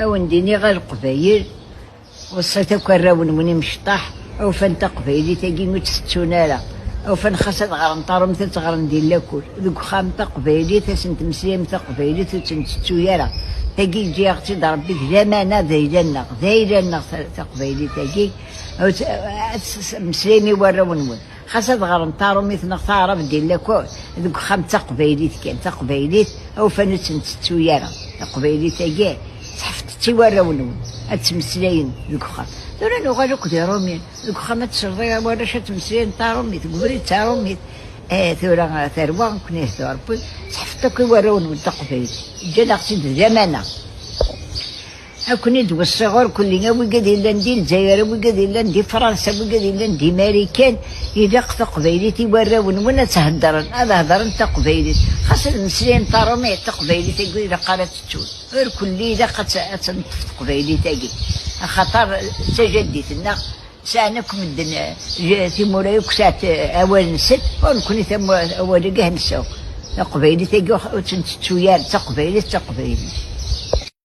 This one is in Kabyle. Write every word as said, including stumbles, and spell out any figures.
Awen-d-iniɣ a Leqbayel, weṣṣit akk arraw-nwen imecṭaḥ, awfan taqbaylit-agi ur tt-tettun ara. Awfan xas ad ɣren taṛumit ad tt-ɣren di lakul. Deg uxxam taqbaylit, ad sen-tmeslayem taqbaylit ur tt-nettettu ara. Tagi yeǧǧa-yaɣ-tt-id Ṛebbi d lamana d ayla-nneɣ, d ayla-nneɣ ta-, taqbaylit-agi. Ad tt-, ad tt-, Meslayem i warraw-nwen. Xas ad ɣren taṛumit neɣ taɛrabt di lakul, deg uxxam d taqbaylit kan, taqbaylit, awfan ur tt-nettettu ara. Taqbaylit-agi, ttḥeftet i warraw-nwen, ad ttmeslayen deg uxxam. Tura nuɣal akk d iṛumiyen, deg uxxam ad tesleḍ i warrac ad ttmeslayen taṛumit, deg ubrid d taṛumit. Eh, tura tarwa, nekkni ihdu Ṛebbi, ttḥeftet akk i warraw-nwen taqbaylit. Ǧǧan-aɣ-tt-id d lamana. Ad ken-id-weṣṣiɣ urkelli, a wigad yellan di Lezzayer, a wigad yellan di Fransa, a wigad yellan di Marikan, ilaq taqbaylit i warraw-nwen ad tt-heddren, ad heddren taqbaylit. Xas ad mmeslayen taṛumit, taqbaylit-agi ilaq ara tt-ttun. Urkelli ilaq ad tt-, ad tt-neṭṭef taqbaylit-agi. Axaṭer d tajaddit-nneɣ, sɛan akk medden, eh, timura akk sɛant, eh, awal-nsent, u nekkni tamu-, awal-agi ad nseɛɛu. Taqbaylit-agi ur tt-nettettu ara, d taqbaylit, d taqbaylit.